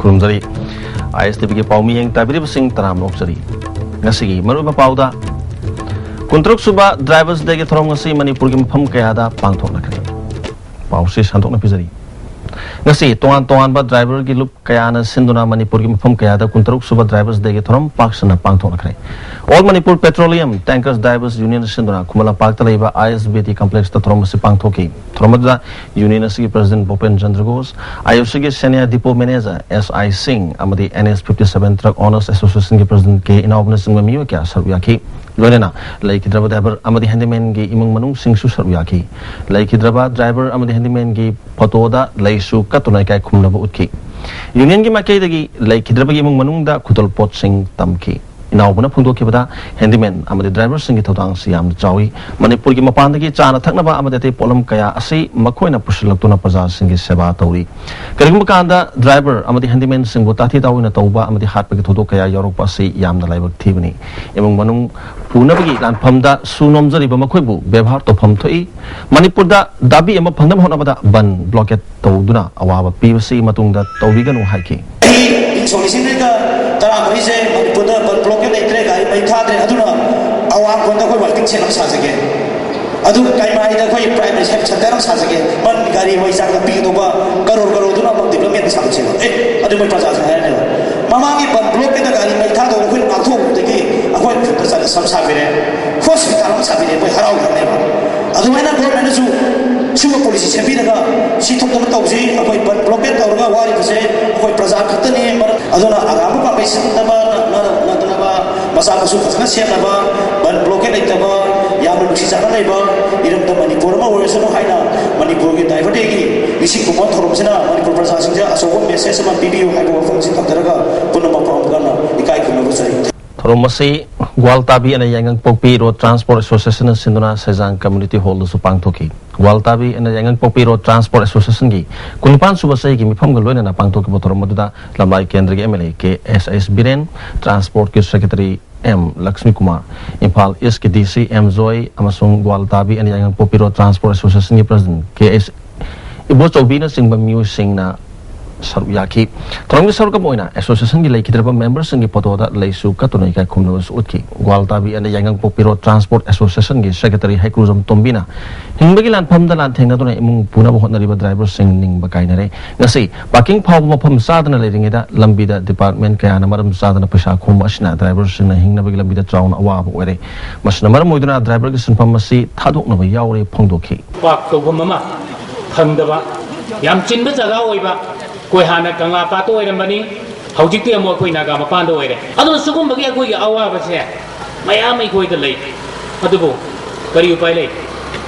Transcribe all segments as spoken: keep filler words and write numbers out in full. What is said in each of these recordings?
ꯈꯨꯔꯨꯝꯖꯔꯤ꯫ ꯑꯥꯏ ꯑꯦꯁ T ꯚꯤꯒꯤ ꯄꯥꯎꯃꯤꯌꯦꯡ ꯇꯥꯕꯤꯔꯤꯕꯁꯤꯡ ꯇꯔꯥꯝꯅ ꯑꯣꯛꯆꯔꯤ꯫ ꯉꯁꯤꯒꯤ ꯃꯔꯨꯑꯣꯏꯕ ꯄꯥꯎꯗ, ꯀꯨꯟꯇꯔꯨꯛ ꯁꯨꯕ Drivers Day ꯒꯤ ꯊꯧꯔꯝ ꯉꯁꯤ ꯃꯅꯤꯄꯨꯔꯒꯤ ꯃꯐꯝ ꯀꯌꯥꯗ ꯄꯥꯡꯊꯣꯛꯅꯈ꯭ꯔꯦ꯫ ꯄꯥꯎꯁꯤ ꯁꯟꯗꯣꯛꯅ ꯄꯤꯖꯔꯤ꯫ ꯉꯁꯤ ꯇꯣꯉꯥꯟ ꯇꯣꯉꯥꯟꯕ ꯗ꯭ꯔꯥꯏꯚꯔꯒꯤ ꯂꯨꯞ ꯀꯌꯥꯅ ꯁꯤꯟꯗꯨꯅ ꯃꯅꯤꯄꯨꯔꯒꯤ ꯃꯐꯝ ꯀꯌꯥꯗ ꯀꯨꯟꯇꯔꯨꯛ ꯁꯨꯕ Drivers Day ꯒꯤ ꯊꯧꯔꯝ ꯄꯥꯛ ꯁꯟꯅ ꯄꯥꯡꯊꯣꯛꯅꯈ꯭ꯔꯦ꯫ All Manipur Petroleum Tankers Drivers Union ꯁꯤꯟꯗꯨꯅ ꯈꯨꯃꯟ ꯂꯝꯄꯥꯛꯇ ꯂꯩꯕ ꯑꯥꯏ ꯑꯦꯁ ꯕꯤ ꯇꯤ complex ꯇ ꯊꯧꯔꯝ ꯑꯁꯤ ꯄꯥꯡꯊꯣꯛꯈꯤ꯫ ꯊꯧꯔꯝ ꯑꯗꯨꯗ ꯌꯨꯅꯤꯌꯟ ꯑꯁꯤꯒꯤ president ꯚꯨꯄꯦꯟ Chandra Ghosh, I O ꯁꯤꯒꯤ senior ꯗꯤꯄꯣ manager S I Singh ꯑꯃꯗꯤ N S fifty seven Truck Owners Association ꯒꯤ ꯄ꯭ꯔꯁꯤꯗꯦꯟꯠ ꯀꯦ ꯏꯅꯥꯎꯕꯅꯆꯤꯡꯕ ꯃꯤꯑꯣꯏ ꯀꯌꯥ ꯁꯔꯨꯛ ꯌꯥꯈꯤ꯫ ꯂꯣꯏꯅꯅ ꯂꯩꯈꯤꯗ꯭ꯔꯕ ꯗ꯭ꯔꯥꯏꯚꯔ ꯑꯃꯗꯤ ꯍꯦꯟꯗꯤꯃꯦꯟꯒꯤ ꯏꯃꯨꯡ ꯃꯅꯨꯡꯁꯤꯡꯁꯨ ꯁꯔꯨꯛ ꯌꯥꯈꯤ꯫ ꯂꯩꯈꯤꯗ꯭ꯔꯕ ꯗ꯭ꯔꯥꯏꯚꯔ ꯑꯃꯗꯤ ꯍꯦꯟꯗꯤꯃꯦꯟꯒꯤ ꯐꯣꯇꯣꯗ ꯂꯩꯁꯨ ꯀꯠꯇꯨꯅ ꯏꯀꯥꯏ ꯈꯨꯝꯅꯕ ꯎꯠꯈꯤ꯫ ꯌꯨꯅꯤꯌꯟꯒꯤ ꯃꯥꯏꯀꯩꯗꯒꯤ ꯂꯩꯈꯤꯗ꯭ꯔꯕꯒꯤ ꯏꯃꯨꯡ ꯃꯅꯨꯡꯗ ꯈꯨꯗꯣꯜꯄꯣꯠꯁꯤꯡ ꯇꯝꯈꯤ꯫ ꯏꯅꯥꯎꯕꯅ ꯐꯣꯡꯗꯣꯛꯈꯤꯕꯗ, ꯍꯦꯟꯗꯤꯃꯦꯟ ꯑꯃꯗꯤ ꯗ꯭ꯔꯥꯏꯚꯔꯁꯤꯡꯒꯤ ꯊꯧꯗꯥꯡ ꯑꯁꯤ ꯌꯥꯝꯅ ꯆꯥꯎꯏ꯫ ꯃꯅꯤꯄꯨꯔꯒꯤ ꯃꯄꯥꯟꯗꯒꯤ ꯆꯥꯅ ꯊꯛꯅꯕ ꯑꯃꯗꯤ ꯑꯇꯩ ꯄꯣꯠꯂꯝ ꯀꯌꯥ ꯑꯁꯤ ꯃꯈꯣꯏꯅ ꯄꯨꯁꯤꯜꯂꯛꯇꯨꯅ ꯄ꯭ꯔꯖꯥꯁꯤꯡꯒꯤ ꯁꯦꯕꯥ ꯇꯧꯔꯤ꯫ ꯀꯔꯤꯒꯨꯝꯕ ꯀꯥꯟꯗ ꯗ꯭ꯔꯥꯏꯚꯔ ꯑꯃꯗꯤ ꯍꯦꯟꯗꯤꯃꯦꯟꯁꯤꯡꯕꯨ ꯇꯥꯊꯤ ꯇꯥꯑꯣꯏꯅ ꯇꯧꯕ ꯑꯃꯗꯤ ꯍꯥꯠꯄꯒꯤ ꯊꯧꯗꯣꯛ ꯀꯌꯥ ꯌꯥꯎꯔꯛꯄ ꯑꯁꯤ ꯌꯥꯝꯅ ꯂꯥꯏꯕꯛ ꯊꯤꯕꯅꯤ꯫ ꯏꯃꯨꯡ ꯃꯅꯨꯡ ꯄꯨꯅꯕꯒꯤ ꯂꯥꯟꯐꯝꯗ ꯁꯨ ꯅꯣꯝꯖꯔꯤꯕ ꯃꯈꯣꯏꯕꯨ ꯕꯦꯕꯥꯔ ꯇꯧꯐꯝ ꯊꯣꯛꯏ꯫ ꯃꯅꯤꯄꯨꯔꯗ ꯗꯥꯕꯤ ꯑꯃ ꯐꯪꯅꯕ ꯍꯣꯠꯅꯕꯗ ꯕꯟ ꯕ꯭ꯂꯣꯀꯦꯠ ꯇꯧꯗꯨꯅ ꯑꯋꯥꯕ ꯄꯤꯕꯁꯤ ꯃꯇꯨꯡꯗ ꯇꯧꯕꯤꯒꯅꯨ ꯍꯥꯏꯈꯤ꯫ ꯑꯩ ꯏꯪ ꯁꯣꯛ ꯂꯤꯁꯤꯡ ꯑꯅꯤꯒ ꯇꯔꯥꯃꯔꯤꯁꯦ ꯃꯅꯤꯄꯨꯔꯗ ꯕꯟ ꯕ꯭ꯂꯣꯀꯦꯠ ꯂꯩꯇ꯭ꯔꯦ, ꯒꯥꯔꯤ ꯃꯩ ꯊꯥꯗ꯭ꯔꯦ, ꯑꯗꯨꯅ ꯑꯋꯥꯡꯈꯣꯟꯗ ꯑꯩꯈꯣꯏ ꯋꯥꯏꯇꯤꯡ ꯁꯦꯠ ꯑꯃ ꯁꯥꯖꯒꯦ꯫ ꯑꯗꯨ ꯀꯩꯃꯥꯏꯗ ꯑꯩꯈꯣꯏ ꯄ꯭ꯔꯥꯏꯝ ꯃꯤꯅꯤꯁꯇꯔ ꯁꯦꯟꯇꯔ ꯑꯃ ꯁꯥꯖꯒꯦ꯫ ꯕꯟ ꯒꯥꯔꯤ ꯃꯩ ꯆꯥꯛꯇ ꯄꯤꯒꯗꯧꯕ ꯀꯔꯣꯔ ꯀꯔꯣꯔꯗꯨꯅ ꯑꯃꯨꯛ ꯗꯤꯕ꯭ꯂꯞꯃꯦꯟꯗ ꯁꯥꯒꯠꯁꯦꯕ꯫ ꯑꯦ, ꯑꯗꯨ ꯃꯣꯏ ꯄ꯭ꯔꯖꯥꯁꯤꯡ ꯍꯥꯏꯔꯅꯦꯕ꯫ ꯃꯃꯥꯡꯒꯤ ꯕꯟ ꯕ꯭ꯂꯣꯀꯦꯠꯇ ꯒꯥꯔꯤ ꯃꯩ ꯊꯥꯗꯧꯕ ꯑꯩꯈꯣꯏꯅ ꯉꯥꯛꯊꯣꯛꯎꯕꯗꯒꯤ ꯑꯩꯈꯣꯏ ꯈꯨꯟꯗ ꯆꯠꯂ ꯁꯝ ꯁꯥꯕꯤꯔꯦ, ꯍꯣꯁꯄꯤꯇꯥꯜ ꯑꯃ ꯁꯥꯕꯤꯔꯦ, ꯑꯩꯈꯣꯏ ꯍꯔꯥꯎꯖꯔꯅꯦꯕ꯫ ꯑꯗꯨꯃꯥꯏꯅ ꯒꯣꯔꯃꯦꯟꯅꯁꯨ ꯁꯤꯒꯨꯝꯕ ꯄꯣꯂꯤꯁꯤ ꯁꯦꯝꯕꯤꯔꯒ ꯁꯤ ꯊꯣꯛꯇꯅ ꯇꯧꯁꯤ꯫ ꯑꯩꯈꯣꯏ ꯕꯟ ꯕ꯭ꯂꯣꯀꯦꯠ ꯇꯧꯔꯒ ꯋꯥꯔꯤꯕꯁꯦ ꯑꯩꯈꯣꯏ ꯄ꯭ꯔꯖꯥ ꯈꯛꯇꯅꯤ꯫ ꯃꯔꯝ ꯑꯗꯨꯅ ꯑꯔꯥꯟꯕ ꯄꯥꯝꯕꯩ ꯁꯤꯖꯤꯟꯅꯗꯕ, ꯅ-, ꯅ-, ꯅꯠꯇꯅꯕ, ꯃꯆꯥ ꯃꯁꯨ ꯐꯖꯅ ꯁꯦꯝꯅꯕ, ꯕꯟ ꯕ꯭ꯂꯣꯀꯦꯠ ꯂꯩꯇꯕ, ꯌꯥꯝꯅ ꯅꯨꯡꯁꯤ ꯆꯥꯟꯅ ꯂꯩꯕ ꯏꯔꯝꯗꯝ ꯃꯅꯤꯄꯨꯔ ꯑꯃ ꯑꯣꯏꯔꯁꯅꯨ ꯍꯥꯏꯅ ꯃꯅꯤꯄꯨꯔꯒꯤ ꯗ꯭ꯔꯥꯏꯚꯔ ꯗꯦꯒꯤ ꯅꯤꯡꯁꯤꯡ ꯈꯨꯕꯝ ꯊꯧꯔꯝꯁꯤꯅ ꯃꯅꯤꯄꯨꯔ ꯄ꯭ꯔꯖꯥꯁꯤꯡꯁꯤꯗ ꯑꯆꯧꯕ ꯃꯦꯁꯦꯖ ꯑꯃ ꯄꯤꯕꯤꯌꯨ ꯍꯥꯏꯕ ꯋꯥꯐꯝꯁꯤ ꯊꯝꯖꯔꯒ ꯄꯨꯝꯅꯃꯛꯄꯨ ꯑꯃꯨꯛ ꯍꯟꯅ ꯏꯀꯥꯏ ꯈꯨꯝꯅꯕ ꯆꯥꯏ꯫ ꯊꯧꯔꯝ ꯑꯁꯤ ꯒ꯭ꯋꯥꯜꯇꯥꯕꯤ ꯑꯅ ꯌꯥꯏꯉꯪꯄꯣꯛꯄꯤ ꯔꯣꯗ ꯇ꯭ꯔꯥꯟꯁꯄꯣꯔꯠ ꯑꯦꯁꯣꯁꯤꯌꯦꯁꯟꯅ ꯁꯤꯟꯗꯨꯅ ꯁꯩꯖꯥꯡ ꯀꯝꯃ꯭ꯌꯨꯅꯤꯇꯤ ꯍꯣꯜꯗꯁꯨ ꯄꯥꯡꯊꯣꯛꯈꯤ꯫ ꯒ꯭ꯋꯥꯜꯇꯥꯕꯤ ꯑꯅ ꯌꯥꯏꯉꯪꯄꯣꯛꯄꯤ ꯔꯣꯗ ꯇ꯭ꯔꯥꯟꯁꯄꯣꯔꯠ ꯑꯦꯁꯣꯁꯤꯌꯦꯁꯟꯒꯤ ꯀꯨꯟꯅꯤꯄꯥꯟ ꯁꯨꯕ ꯆꯍꯤꯒꯤ ꯃꯤꯐꯝꯒ ꯂꯣꯏꯅꯅ ꯄꯥꯡꯊꯣꯛꯈꯤꯕ ꯊꯧꯔꯝ ꯑꯗꯨꯗ ꯂꯝꯂꯥꯏ ꯀꯦꯟꯗ꯭ꯔꯒꯤ M L A K S S Biren, ꯇ꯭ꯔꯥꯟꯁꯄꯣꯔꯠꯀꯤ ꯁꯦꯀ꯭ꯔꯦꯇꯔꯤ ꯑꯦꯝ ꯂꯛꯁꯃꯤ ꯀꯨꯃꯥꯔ, ꯏꯝꯐꯥꯜ ꯏꯁꯀꯤ ꯗꯤ ꯁꯤ ꯑꯦꯝ ꯖꯣꯏ ꯑꯃꯁꯨꯡ ꯒ꯭ꯋꯥꯜꯇꯥꯕꯤ ꯑꯅ ꯌꯥꯏꯉꯪꯄꯣꯛꯄꯤ ꯔꯣꯗ ꯇ꯭ꯔꯥꯟꯁꯄꯣꯔꯠ ꯑꯦꯁꯣꯁꯤꯌꯦꯁꯟꯒꯤ ꯄ꯭ꯔꯁꯤꯗꯦꯟꯠ ꯀꯦ ꯑꯦꯁ ꯏꯕꯣꯆꯧꯕꯤꯅꯆꯤꯡꯕ ꯃꯤꯑꯣꯏꯁꯤꯡꯅ ꯁꯔꯨꯛ ꯌꯥꯈꯤ꯫ ꯊꯧꯔꯝꯒꯤ ꯁꯔꯨꯛ ꯑꯃ ꯑꯣꯏꯅ associationꯒꯤ ꯂꯩꯈꯤꯗ꯭ꯔꯕ memberꯁꯤꯡꯒꯤ photoꯗ ꯂꯩꯁꯨ ꯀꯠꯇꯨꯅ ꯏꯀꯥꯏ ꯈꯨꯝꯅꯕꯁꯨ ꯎꯠꯈꯤ꯫ ꯒ꯭ꯋꯥꯜꯇꯥꯕꯤ and Yaingangpokpi road transport associationꯒꯤ secretary ꯍꯩꯀ꯭ꯔꯨꯖꯝ ꯇꯣꯝꯕꯤꯅ ꯍꯤꯡꯕꯒꯤ ꯂꯥꯟꯐꯝꯗ ꯂꯥꯟꯊꯦꯡꯅꯗꯨꯅ ꯏꯃꯨꯡ ꯄꯨꯅꯕ ꯍꯣꯠꯅꯔꯤꯕ driverꯁꯤꯡ ꯅꯤꯡꯕ ꯀꯥꯏꯅꯔꯦ꯫ ꯉꯁꯤ parking ꯐꯥꯎꯕ ꯃꯐꯝ ꯆꯥꯗꯅ ꯂꯩꯔꯤꯉꯩꯗ ꯂꯝꯕꯤꯗ department ꯀꯌꯥꯅ ꯃꯔꯝ ꯆꯥꯗꯅ ꯄꯩꯁꯥ ꯈꯣꯝꯕ ꯑꯁꯤꯅ driverꯁꯤꯡꯅ ꯍꯤꯡꯅꯕꯒꯤ ꯂꯝꯕꯤꯗ ꯆꯥꯎꯅ ꯑꯋꯥꯕ ꯑꯣꯏꯔꯦ꯫ ꯃꯁꯤꯅ ꯃꯔꯝ ꯑꯣꯏꯗꯨꯅ driverꯒꯤ ꯁꯤꯟꯐꯝ ꯑꯁꯤ ꯊꯥꯗꯣꯛꯅꯕ ꯌꯥꯎꯔꯦ ꯐꯣꯡꯗꯣꯛꯈꯤ꯫ Park ꯇꯧꯐꯝ ꯑꯃ ꯐꯪꯗꯕ, ꯌꯥꯝ ꯆꯤꯟꯕ ꯖꯒꯥ ꯑꯣꯏꯕ, ꯑꯩꯈꯣꯏ ꯍꯥꯟꯅ ꯀꯪꯂꯥ ꯄꯥꯠꯇ ꯑꯣꯏꯔꯝꯕꯅꯤ, ꯍꯧꯖꯤꯛꯇꯤ ꯑꯃꯨꯛ ꯑꯩꯈꯣꯏ ꯅꯥꯒꯥ ꯃꯄꯥꯟꯗ ꯑꯣꯏꯔꯦ꯫ ꯑꯗꯨꯅ ꯁꯤꯒꯨꯝꯕꯒꯤ ꯑꯩꯈꯣꯏꯒꯤ ꯑꯋꯥꯕꯁꯦ ꯃꯌꯥꯝ ꯑꯩꯈꯣꯏꯗ ꯂꯩ꯫ ꯑꯗꯨꯕꯨ ꯀꯔꯤ ꯎꯄꯥꯏ ꯂꯩ?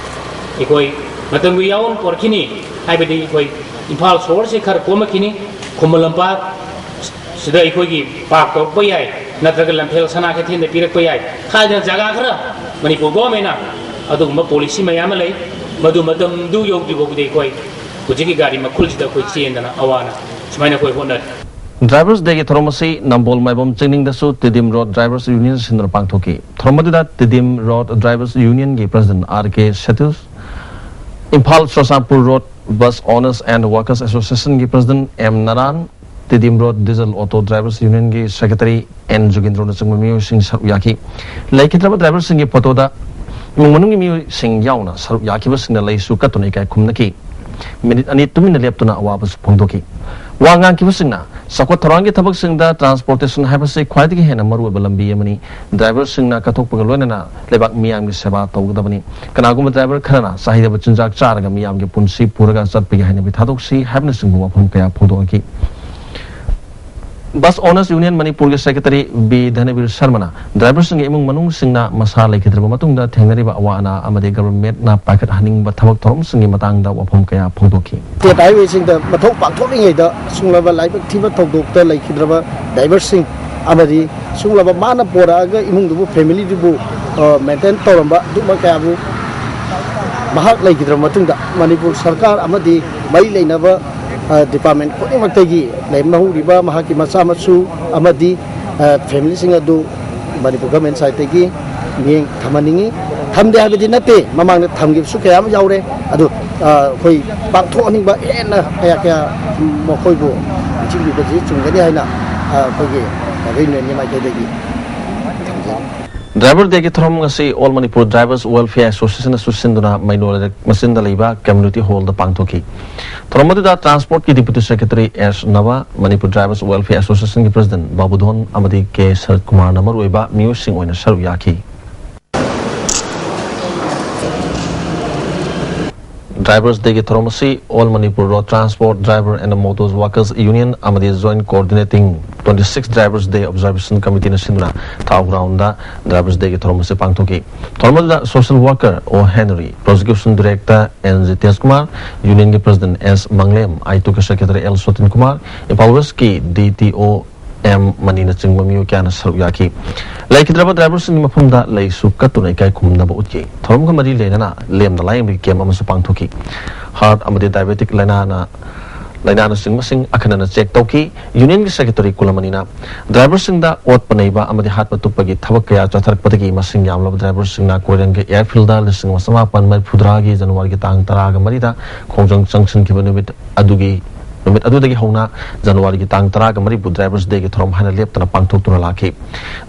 ꯑꯩꯈꯣꯏ ꯃꯇꯝꯒꯤ ꯌꯥꯑꯣꯟ ꯄꯣꯔꯛꯈꯤꯅꯤ, ꯍꯥꯏꯕꯗꯤ ꯑꯩꯈꯣꯏ ꯏꯝꯐꯥꯜ ꯁꯣꯍꯣꯔꯁꯤ ꯈꯔ ꯀꯣꯝꯂꯛꯈꯤꯅꯤ, ꯈꯨꯃꯟ ꯂꯝꯄꯥꯛ ꯁꯤꯗ ꯑꯩꯈꯣꯏꯒꯤ park ꯇꯧꯔꯛꯄ ꯌꯥꯏ, ꯅꯠꯇ꯭ꯔꯒ ꯂꯝꯐꯦꯜ ꯁꯅꯥ ꯀꯩꯊꯦꯜꯗ ꯄꯤꯔꯛꯄ ꯌꯥꯏ ꯍꯥꯏꯗꯅ ꯖꯒꯥ ꯈꯔ ꯃꯅꯤꯄꯨꯔ governmentꯅ ꯑꯗꯨꯒꯨꯝꯕ policy ꯃꯌꯥꯝ ꯑꯃ ꯂꯩ꯫ ꯃꯗꯨ ꯃꯇꯝꯗꯨ ꯌꯧꯗ꯭ꯔꯤ ꯐꯥꯎꯕꯗꯤ ꯑꯩꯈꯣꯏ ꯍꯧꯖꯤꯛꯀꯤ ꯒꯥꯔꯤ ꯃꯈꯨꯜꯁꯤꯗ ꯑꯩꯈꯣꯏ ꯆꯦꯟꯗꯅ ꯑꯋꯥꯅ ꯁꯨꯃꯥꯏꯅ ꯑꯩꯈꯣꯏ ꯍꯣꯠꯅꯔꯤ꯫ Drivers Dayꯒꯤ ꯊꯧꯔꯝ ꯑꯁꯤ ꯅꯝꯕꯣꯜ ꯃꯥꯏꯕꯝ ꯆꯤꯡꯅꯤꯡꯗꯁꯨ ꯇꯤꯗꯤꯝ ꯔꯣꯗ Drivers Union ꯁꯤꯟꯗꯨꯅ ꯄꯥꯡꯊꯣꯛꯈꯤ꯫ ꯊꯧꯔꯝ ꯑꯗꯨꯗ ꯇꯤꯗꯤꯝ ꯔꯣꯗ Drivers Unionꯒꯤ president ꯑꯥꯔ ꯀꯦ ꯁꯦꯇꯨꯁ, Imphal Churachandpur road Bus Owners and Workers Associationꯒꯤ president M Naran, Tiddim road Diesel Auto Drivers Unionꯒꯤ secretary ꯑꯦꯟ ꯖꯨꯒꯤꯟꯗ꯭ꯔꯣꯅꯆꯤꯡꯕ ꯃꯤꯑꯣꯏꯁꯤꯡ ꯁꯔꯨꯛ ꯌꯥꯈꯤ꯫ ꯂꯩꯈꯤꯗ꯭ꯔꯕ driverꯁꯤꯡꯒꯤ photoꯗ ꯏꯃꯨꯡ ꯃꯅꯨꯡꯒꯤ ꯃꯤꯑꯣꯏꯁꯤꯡ ꯌꯥꯎꯅ ꯁꯔꯨꯛ ꯌꯥꯈꯤꯕꯁꯤꯡꯅ ꯂꯩꯁꯨ ꯀꯠꯇꯨꯅ ꯏꯀꯥꯏ ꯈꯨꯝꯅꯈꯤ꯫ Minute ꯑꯅꯤ ꯇꯨꯃꯤꯟꯅ ꯂꯦꯞꯇꯨꯅ ꯑꯋꯥꯕꯁꯨ ꯐꯣꯡꯗꯣꯛꯈꯤ꯫ ꯋꯥ ꯉꯥꯡꯈꯤꯕꯁꯤꯡꯅ ꯆꯥꯎꯈꯠ ꯊꯧꯔꯥꯡꯒꯤ ꯊꯕꯛꯁꯤꯡꯗ transportation ꯍꯥꯏꯕꯁꯤ ꯈ꯭ꯋꯥꯏꯗꯒꯤ ꯍꯦꯟꯅ ꯃꯔꯨꯑꯣꯏꯕ ꯂꯝꯕꯤ ꯑꯃꯅꯤ꯫ Driverꯁꯤꯡꯅ ꯀꯠꯊꯣꯛꯄꯒ ꯂꯣꯏꯅꯅ ꯂꯩꯕꯥꯛ ꯃꯤꯌꯥꯝꯒꯤ ꯁꯦꯕꯥ ꯇꯧꯒꯗꯕꯅꯤ꯫ ꯀꯅꯥꯒꯨꯝꯕ driver ꯈꯔꯅ ꯆꯥꯍꯩꯗꯕ ꯆꯤꯟꯖꯥꯛ ꯆꯥꯔꯒ ꯃꯤꯌꯥꯝꯒꯤ ꯄꯨꯟꯁꯤ ꯄꯨꯔꯒ ꯆꯠꯄꯒꯤ ꯍꯩꯅꯕꯤ ꯊꯥꯗꯣꯛꯁꯤ ꯍꯥꯏꯕꯅꯆꯤꯡꯕ ꯋꯥꯐꯝ ꯀꯌꯥ ꯐꯣꯡꯗꯣꯛꯅꯈꯤ꯫ Bus Owners Union ꯃꯅꯤꯄꯨꯔꯒꯤ secretary ꯕꯤ ꯙꯅꯕꯤꯔ ꯁꯔꯃꯅ driverꯁꯤꯡꯒꯤ ꯏꯃꯨꯡ ꯃꯅꯨꯡꯁꯤꯡꯅ ꯃꯁꯥ ꯂꯩꯈꯤꯗ꯭ꯔꯕ ꯃꯇꯨꯡꯗ ꯊꯦꯡꯅꯔꯤꯕ ꯑꯋꯥ ꯑꯅꯥ ꯑꯃꯗꯤ governmentꯅ ꯄꯥꯏꯈꯠꯍꯟꯅꯤꯡꯕ ꯊꯕꯛ ꯊꯧꯔꯝꯁꯤꯡꯒꯤ ꯃꯇꯥꯡꯗ ꯋꯥꯐꯝ ꯀꯌꯥ ꯐꯣꯡꯗꯣꯛꯈꯤ꯫ State highwayꯁꯤꯡꯗ ꯃꯊꯧ ꯄꯥꯡꯊꯣꯛꯂꯤꯉꯩꯗ ꯁꯨꯡꯂꯕ ꯂꯥꯏꯕꯛ ꯊꯤꯕ ꯊꯧꯗꯣꯛꯇ ꯂꯩꯈꯤꯗ꯭ꯔꯕ driverꯁꯤꯡ ꯑꯃꯗꯤ ꯁꯨꯡꯂꯕ ꯃꯥꯅ ꯄꯣꯔꯛꯑꯒ ꯏꯃꯨꯡꯗꯨꯕꯨ, familyꯗꯨꯕꯨ, ꯑ, maintain ꯇꯧꯔꯝꯕ ꯑꯗꯨꯒꯨꯝꯕ ꯀꯌꯥꯕꯨ ꯃꯍꯥꯛ ꯂꯩꯈꯤꯗ꯭ꯔꯕ ꯃꯇꯨꯡꯗ ꯃꯅꯤꯄꯨꯔ ꯁꯔꯀꯥꯔ ꯑꯃꯗꯤ ꯃꯔꯤ ꯂꯩꯅꯕ, ꯑ, department ꯈꯨꯗꯤꯡꯃꯛꯇꯒꯤ ꯂꯩꯃꯍꯧꯔꯤꯕ ꯃꯍꯥꯛꯀꯤ ꯃꯆꯥ ꯃꯁꯨ ꯑꯃꯗꯤ, ꯑ, familyꯁꯤꯡ ꯑꯗꯨ ꯃꯅꯤꯄꯨꯔ government sideꯇꯒꯤ ꯃꯤꯠꯌꯦꯡ ꯊꯝꯍꯟꯅꯤꯡꯉꯤ꯫ ꯊꯝꯗꯦ ꯍꯥꯏꯕꯗꯤ ꯅꯠꯇꯦ, ꯃꯃꯥꯡꯗ ꯊꯝꯈꯤꯕꯁꯨ ꯀꯌꯥ ꯑꯃ ꯌꯥꯎꯔꯦ꯫ ꯑꯗꯨ ꯑꯩꯈꯣꯏ ꯄꯥꯡꯊꯣꯛꯍꯟꯅꯤꯡꯕ ꯍꯦꯟꯅ ꯀꯌꯥ ꯀꯌꯥ ꯃꯈꯣꯏꯕꯨ ꯄꯤꯁꯤꯟꯕꯤꯕꯁꯤ ꯆꯨꯝꯒꯅꯤ ꯍꯥꯏꯅ ꯑꯩꯈꯣꯏꯒꯤ ꯒꯚꯔꯟꯃꯦꯟꯒꯤ ꯃꯥꯏꯀꯩꯗꯒꯤ ꯊꯝꯖꯔꯤ꯫ ꯗ꯭ꯔꯥꯏꯚꯔ ꯗꯦꯒꯤ ꯊꯧꯔꯝ ꯉꯁꯤ ꯑꯣꯜ ꯃꯅꯤꯄꯨꯔ ꯗ꯭ꯔꯥꯏꯚꯔꯁ ꯋꯦꯜꯐꯤꯌꯔ ꯑꯦꯁꯣꯁꯤꯌꯦꯁꯟꯅ ꯁꯤꯟꯗꯨꯅ ꯃꯩꯅꯣ ꯂꯩꯔꯛ ꯃꯆꯤꯟꯗ ꯂꯩꯕ ꯀꯝꯃ꯭ꯌꯨꯅꯤꯇꯤ ꯍꯣꯜꯗ ꯄꯥꯡꯊꯣꯛꯈꯤ꯫ ꯊꯧꯔꯝ ꯑꯗꯨꯗ ꯇ꯭ꯔꯥꯟꯁꯄꯣꯔꯠꯀꯤ ꯗꯤꯄ꯭ꯌꯨꯇꯤ ꯁꯦꯀ꯭ꯔꯦꯇꯔꯤ ꯑꯦꯁ ꯅꯕ, ꯃꯅꯤꯄꯨꯔ ꯗ꯭ꯔꯥꯏꯚꯔꯁ ꯋꯦꯜꯐꯤꯌꯔ ꯑꯦꯁꯣꯁꯤꯌꯦꯁꯟꯒꯤ ꯄ꯭ꯔꯁꯤꯗꯦꯟꯠ ꯕꯥꯕꯨꯙꯣꯟ ꯑꯃꯗꯤ ꯀꯦ ꯁꯔꯠ ꯀꯨꯃꯥꯔꯅ ꯃꯔꯨꯑꯣꯏꯕ ꯃꯤꯑꯣꯏꯁꯤꯡ ꯑꯣꯏꯅ ꯁꯔꯨꯛ ꯌꯥꯈꯤ꯫ ꯗ꯭ꯔꯥꯏꯚꯔꯁ ꯗꯦꯒꯤ ꯊꯧꯔꯝ ꯑꯁꯤ all Manipur road transport driver and motor workers union ꯑꯃꯗꯤ joint coordinating twenty six drivers day observation ꯀꯃꯤꯇꯤꯅ ꯁꯤꯟꯗꯨꯅ ꯊꯥꯎ ꯒ꯭ꯔꯥꯎꯟꯗ ꯗ꯭ꯔꯥꯏꯚꯔꯁ ꯗꯦꯒꯤ ꯊꯧꯔꯝ ꯑꯁꯤ ꯄꯥꯡꯊꯣꯛꯈꯤ꯫ ꯊꯧꯔꯝ ꯑꯗꯨꯗ social worker O Henry, prosecution director N Jitesh Kumar, ꯌꯨꯅꯤꯌꯟꯒꯤ ꯄ꯭ꯔꯁꯤꯗꯦꯟꯠ ꯑꯦꯁ ꯃꯪꯂꯦꯝ, ꯑꯥꯏꯇꯨꯀ ꯁꯦꯀ꯭ꯔꯦꯇꯔꯤ ꯑꯦꯜ ꯁꯣꯇꯤꯟ ꯀꯨꯃꯥꯔ, ꯏꯝꯐꯥꯜ ꯋꯦꯁꯀꯤ ꯗꯤ ꯇꯤ ꯑꯣ ꯑꯦꯝ ꯃꯅꯤꯅꯆꯤꯡꯕ ꯃꯤꯑꯣꯏ ꯀꯌꯥꯅ ꯁꯔꯨꯛ ꯌꯥꯈꯤ꯫ ꯂꯩꯈꯤꯗ꯭ꯔꯕ ꯗ꯭ꯔꯥꯏꯚꯔꯁꯤꯡꯒꯤ ꯃꯐꯝꯗ ꯂꯩꯁꯨ ꯀꯠꯇꯨꯅ ꯏꯀꯥꯏ ꯈꯨꯝꯅꯕ ꯎꯠꯈꯤ꯫ ꯊꯧꯔꯝꯒ ꯃꯔꯤ ꯂꯩꯅꯅ ꯂꯦꯝꯅ ꯂꯥꯏꯌꯦꯡꯕꯒꯤ ꯀꯦꯝꯞ ꯑꯃꯁꯨ ꯄꯥꯡꯊꯣꯛꯈꯤ꯫ ꯍꯥꯔꯠ ꯑꯃꯗꯤ ꯗꯥꯏꯕꯦꯇꯤꯛ ꯂꯥꯏꯅꯥꯅ ꯂꯥꯏꯅꯥꯅꯆꯤꯡꯕꯁꯤꯡ ꯑꯈꯟꯅꯅ ꯆꯦꯛ ꯇꯧꯈꯤ꯫ ꯌꯨꯅꯤꯌꯟꯒꯤ ꯁꯦꯀ꯭ꯔꯦꯇꯔꯤ ꯀꯨꯂꯃꯅꯤꯅ ꯗ꯭ꯔꯥꯏꯚꯔꯁꯤꯡꯗ ꯑꯣꯠꯄ ꯅꯩꯕ ꯑꯃꯗꯤ ꯍꯥꯠꯄ ꯇꯨꯞꯄꯒꯤ ꯊꯕꯛ ꯀꯌꯥ ꯆꯠꯊꯔꯛꯄꯗꯒꯤ ꯃꯁꯤꯡ ꯌꯥꯝꯂꯕ ꯗ꯭ꯔꯥꯏꯚꯔꯁꯤꯡꯅ ꯀꯣꯏꯔꯦꯡꯒꯩ ꯑꯦꯌꯔꯐꯤꯜꯗ ꯂꯤꯁꯤꯡ ꯑꯃ ꯆꯃꯥꯄꯟ ꯃꯔꯤꯐꯨꯇꯔꯥꯒꯤ ꯖꯅꯋꯥꯔꯤꯒꯤ ꯇꯥꯡ ꯇꯔꯥꯒ ꯃꯔꯤꯗ ꯈꯣꯡꯖꯪ ꯆꯪꯁꯤꯟꯈꯤꯕ ꯅꯨꯃꯤꯠ ꯑꯗꯨꯒꯤ ꯅꯨꯃꯤꯠ ꯑꯗꯨꯗꯒꯤ ꯍꯧꯅ ꯖꯅꯋꯥꯔꯤꯒꯤ ꯇꯥꯡ ꯇꯔꯥꯒ ꯃꯔꯤꯕꯨ ꯗ꯭ꯔꯥꯏꯚꯔꯁ ꯗꯦꯒꯤ ꯊꯧꯔꯝ ꯍꯥꯏꯅ ꯂꯦꯞꯇꯅ ꯄꯥꯡꯊꯣꯛꯇꯨꯅ ꯂꯥꯛꯈꯤ꯫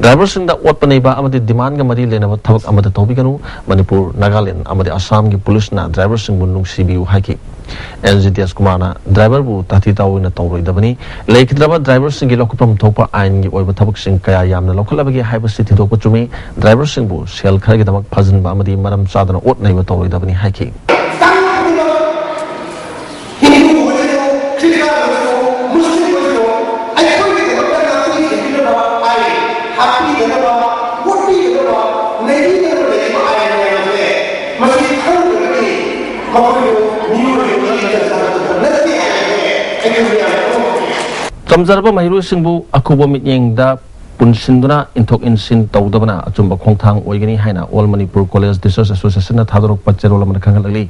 ꯗ꯭ꯔꯥꯏꯚꯔꯁꯤꯡꯗ ꯑꯣꯠꯄ ꯅꯩꯕ ꯑꯃꯗꯤ ꯗꯤꯃꯥꯟꯒ ꯃꯔꯤ ꯂꯩꯅꯕ ꯊꯕꯛ ꯑꯃꯠꯇ ꯇꯧꯕꯤꯒꯅꯨ꯫ ꯃꯅꯤꯄꯨꯔ, ꯅꯥꯒꯥꯂꯦꯟꯗ ꯑꯃꯗꯤ ꯑꯁꯥꯝꯒꯤ ꯄꯨꯂꯤꯁꯅ ꯗ꯭ꯔꯥꯏꯚꯔꯁꯤꯡꯕꯨ ꯅꯨꯡꯁꯤꯕꯤꯌꯨ ꯍꯥꯏꯈꯤ꯫ ꯑꯦꯟ ꯖꯤꯇꯦꯁ ꯀꯨꯃꯥꯔꯅ ꯗ꯭ꯔꯥꯏꯚꯔꯕꯨ ꯇꯥꯊꯤ ꯇꯥꯑꯣꯏꯅ ꯇꯧꯔꯣꯏꯗꯕꯅꯤ꯫ ꯂꯩꯈꯤꯗ꯭ꯔꯕ ꯗ꯭ꯔꯥꯏꯚꯔꯁꯤꯡꯒꯤ ꯂꯧꯈꯠꯐꯝ ꯊꯣꯛꯄ ꯑꯥꯏꯟꯒꯤ ꯑꯣꯏꯕ ꯊꯕꯛꯁꯤꯡ ꯀꯌꯥ ꯌꯥꯝꯅ ꯂꯧꯈꯠꯂꯕꯒꯦ ꯍꯥꯏꯕꯁꯤ ꯊꯤꯗꯣꯛꯄ ꯆꯨꯝꯃꯤ꯫ ꯗ꯭ꯔꯥꯏꯚꯔꯁꯤꯡꯕꯨ ꯁꯦꯜ ꯈꯔꯒꯤꯗꯃꯛ ꯐꯥꯖꯤꯟꯕ ꯑꯃꯗꯤ ꯃꯔꯝ ꯆꯥꯗꯅ ꯑꯣꯠ ꯅꯩꯕ ꯇꯧꯔꯣꯏꯗꯕꯅꯤ ꯍꯥꯏꯈꯤ꯫ ꯍꯤꯟꯗꯨ ꯑꯣꯏꯔꯣ, ꯈ꯭ꯔꯤꯁꯇꯥꯟ ꯑꯣꯏꯔꯣ, ꯃꯨꯁꯂꯤꯝ ꯑꯣꯏꯔꯣ, ꯑꯩꯈꯣꯏꯒꯤꯗꯃꯛꯇ ꯉꯥꯛꯄꯤ ꯁꯦꯟꯕꯤꯅꯕ ꯑꯥꯏꯟ ꯍꯥꯞꯄꯤꯒꯗꯕ, ꯋꯣꯠꯄꯤꯒꯗꯕ, ꯅꯩꯕꯤꯒꯗꯕ ꯂꯩꯔꯤꯕ ꯑꯥꯏꯟ ꯃꯌꯥꯝꯁꯦ ꯃꯁꯤ ꯈꯪꯗ꯭ꯔꯒꯗꯤ ꯃꯈꯣꯏꯕꯨ ꯃꯤꯑꯣꯏꯕꯒꯤ ꯏꯖꯠ ꯆꯥꯗꯕ ꯅꯠꯇꯦ ꯍꯥꯏꯕꯁꯦ ꯑꯩꯈꯣꯏ ꯃꯌꯥꯝꯅ ꯈꯪꯕ ꯉꯝꯃꯤ꯫ ꯇꯝꯖꯔꯕ ꯃꯍꯩꯔꯣꯏꯁꯤꯡꯕꯨ ꯑꯀꯨꯞꯄ ꯃꯤꯠꯌꯦꯡꯗ ꯄꯨꯟꯁꯤꯟꯗꯨꯅ ꯏꯟꯊꯣꯛ ꯏꯟꯁꯤꯟ ꯇꯧꯗꯕꯅ ꯑꯆꯨꯝꯕ ꯈꯣꯡꯊꯥꯡ ꯑꯣꯏꯒꯅꯤ ꯍꯥꯏꯅ ꯑꯣꯜ ꯃꯅꯤꯄꯨꯔ ꯀꯣꯂꯦꯖ ꯇꯤꯆꯔꯁ ꯑꯦꯁꯣꯁꯤꯌꯦꯁꯟꯅ ꯊꯥꯗꯣꯔꯛꯄ ꯆꯦꯔꯣꯜ ꯑꯃꯗ ꯈꯪꯍꯜꯂꯛꯂꯤ꯫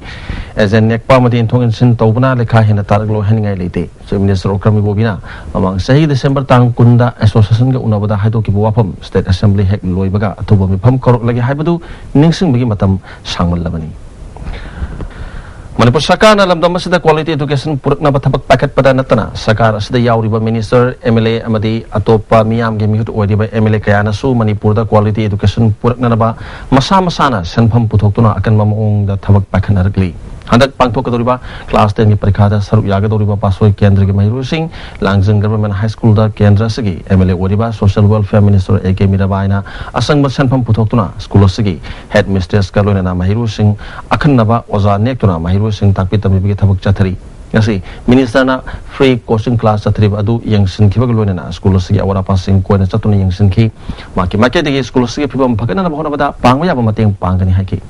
ꯑꯦꯖꯦꯟ ꯅꯦꯛꯄ ꯑꯃꯗꯤ ꯏꯟꯊꯣꯛ ꯏꯟꯁꯤꯟ ꯇꯧꯕꯅ ꯂꯩꯈꯥ ꯍꯦꯟꯅ ꯇꯥꯔꯛꯂꯣꯏ ꯍꯥꯏꯅꯤꯡꯉꯥꯏ ꯂꯩꯇꯦ꯫ ꯆꯤꯐ ꯃꯤꯅꯤꯁꯇꯔ ꯑꯣꯀ꯭ꯔꯝ ꯏꯕꯣꯕꯤꯅ ꯃꯃꯥꯡ ꯆꯍꯤ ꯗꯤꯁꯦꯝꯕꯔ ꯇꯥꯡ ꯀꯨꯟꯗ ꯑꯦꯁꯣꯁꯤꯌꯦꯁꯟꯒ ꯎꯅꯕꯗ ꯍꯥꯏꯗꯣꯛꯈꯤꯕ ꯋꯥꯐꯝ ꯁ꯭ꯇꯦꯠ ꯑꯦꯁꯦꯝꯕ꯭ꯂꯤ ꯍꯦꯛ ꯂꯣꯏꯕꯒ ꯑꯊꯨꯕ ꯃꯤꯐꯝ ꯀꯧꯔꯛꯂꯒꯦ ꯍꯥꯏꯕꯗꯨ ꯅꯤꯡꯁꯤꯡꯕꯒꯤ ꯃꯇꯝ ꯁꯥꯡꯃꯜꯂꯕꯅꯤ꯫ ꯃꯅꯤꯄꯨꯔ ꯁꯔꯀꯥꯔꯅ ꯂꯝꯗꯝ ꯑꯁꯤꯗ quality education ꯄꯨꯔꯛꯅꯕ ꯊꯕꯛ ꯄꯥꯏꯈꯠꯄꯗ ꯅꯠꯇꯅ, ꯁꯔꯀꯥꯔ ꯑꯁꯤꯗ ꯌꯥꯎꯔꯤꯕ minister, M L A ꯑꯃꯗꯤ ꯑꯇꯣꯞꯄ ꯃꯤꯌꯥꯝꯒꯤ ꯃꯤꯍꯨꯠ ꯑꯣꯏꯔꯤꯕ M L A ꯀꯌꯥꯅꯁꯨ ꯃꯅꯤꯄꯨꯔꯗ quality education ꯄꯨꯔꯛꯅꯅꯕ ꯃꯁꯥ ꯃꯁꯥꯅ ꯁꯦꯟꯐꯝ ꯄꯨꯊꯣꯛꯇꯨꯅ ꯑꯀꯟꯕ ꯃꯑꯣꯡꯗ ꯊꯕꯛ ꯄꯥꯏꯈꯠꯅꯔꯛꯂꯤ꯫ ꯍꯟꯗꯛ ꯄꯥꯡꯊꯣꯛꯀꯗꯧꯔꯤꯕ class ten ꯒꯤ ꯄꯔꯤꯈꯥꯗ ꯁꯔꯨꯛ ꯌꯥꯒꯗꯧꯔꯤꯕ ꯄꯥꯁꯣꯏ ꯀꯦꯟꯗ꯭ꯔꯒꯤ ꯃꯍꯩꯔꯣꯏꯁꯤꯡ, ꯂꯥꯡꯖꯤꯡ Government High School ꯗ ꯀꯦꯟꯗ꯭ꯔ ꯑꯁꯤꯒꯤ M L A ꯑꯣꯏꯔꯤꯕ Social Welfare Minister A K ꯃꯤꯔꯥꯕꯥꯏꯅ ꯑꯁꯪꯕ ꯁꯦꯟꯐꯝ ꯄꯨꯊꯣꯛꯇꯨꯅ school ꯑꯁꯤꯒꯤ head mistress ꯀ ꯂꯣꯏꯅꯅ ꯃꯍꯩꯔꯣꯏꯁꯤꯡ ꯑꯈꯟꯅꯕ ꯑꯣꯖꯥ ꯅꯦꯛꯇꯨꯅ ꯃꯍꯩꯔꯣꯏꯁꯤꯡ ꯇꯥꯛꯄꯤ ꯇꯝꯕꯤꯕꯒꯤ ꯊꯕꯛ ꯆꯠꯊꯔꯤ꯫ ꯉꯁꯤ minister ꯅ free coaching class ꯆꯠꯊꯔꯤꯕ ꯑꯗꯨ ꯌꯦꯡꯁꯤꯟꯈꯤꯕꯒ ꯂꯣꯏꯅꯅ school ꯑꯁꯤꯒꯤ ꯑꯋꯥꯠ ꯑꯄꯥꯁꯤꯡ ꯀꯣꯏꯅ ꯆꯠꯇꯨꯅ ꯌꯦꯡꯁꯤꯟꯈꯤ꯫ ꯃꯍꯥꯛꯀꯤ ꯃꯥꯏꯀꯩꯗꯒꯤ school ꯑꯁꯤꯒꯤ ꯐꯤꯕꯝ ꯐꯒꯠꯅꯅꯕ ꯍꯣꯠꯅꯕꯗ ꯄꯥꯡꯕ ꯌꯥꯕ ꯃꯇꯦꯡ ꯄꯥꯡꯒꯅꯤ ꯍꯥꯏꯈꯤ꯫